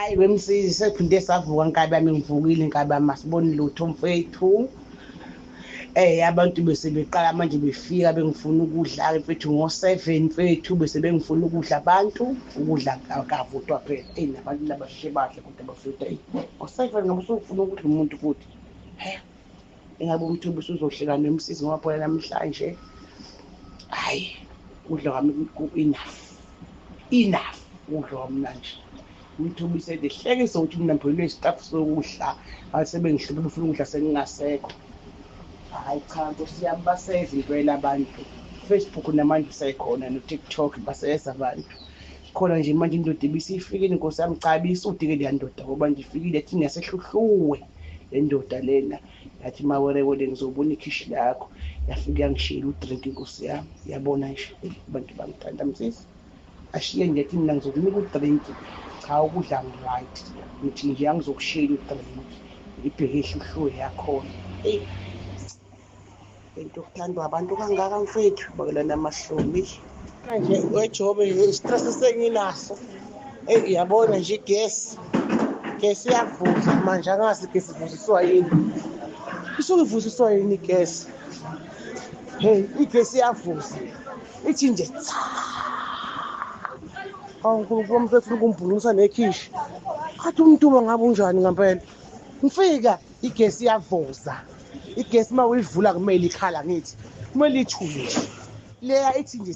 Hayi wemsizi, sephinde savuka nkabi yami, ngivukile nkabi yami, asiboni lutho mfethu. Abantu bese beqala manje befika bengifuna ukudla mfethu ngo-7 mfethu, bese bengifuna ukudla abantu, ukudla akavuthwa phela. Eyi nabantu labasheshe badle kodwa bafethu, eyi ngo-7 ngabe usufuna ukudla umuntu futhi. He, engabe umthubi usuzohleka nomsizi ngoba phela namhlanje hayi ukudla kwami ku-enough, enough ukudla kwami manje. Umthubi sedehlekisa ukuthi mina ngiphelelwe isitafu sokudla, ngabe sebengihluphe befuna ukudla sengingasekho. Hayi cha nkosi yami, baseza impela abantu. Facebook namanje usekhona no-TikTok, baseza abantu. Khona nje manje indoda ibisifikile nkosi yami, cha ibisudike leya ndoda ngoba nje ifikile yathi ngasehluhluwe le ndoda lena. Yathi mawerewere ngizobona ikhishi lakho, yafika yangishiyela udrink nkosi yami. Yabona nje abantu bangithanda msisi. Ashiye nje yathi mina ngizokunika udrink, cha ukudla ngi-right, ngithi nje angizokushiyela udrink, ibheke ehluhluwe yakhona. Eyi into okuthandwa abantu kangaka mfethu, bakelana amahloni manje wejobe i-stress senginaso. Eyi yabona nje igesi, igesi iyavuza manje, angazi igesi ivuziswa yini, isuke ivuziswa yini igesi. Hey igesi iyavuza ithi nje cha, awu Nkulunkulu wami, mfethu ukumbhulungisa nekhishi. Athi umntuba ngabe unjani ngempela. Ngifika igesi iyavuza, igesi uma uyivula kumele ikhala, ngithi kumele ithule nje leya ithi nje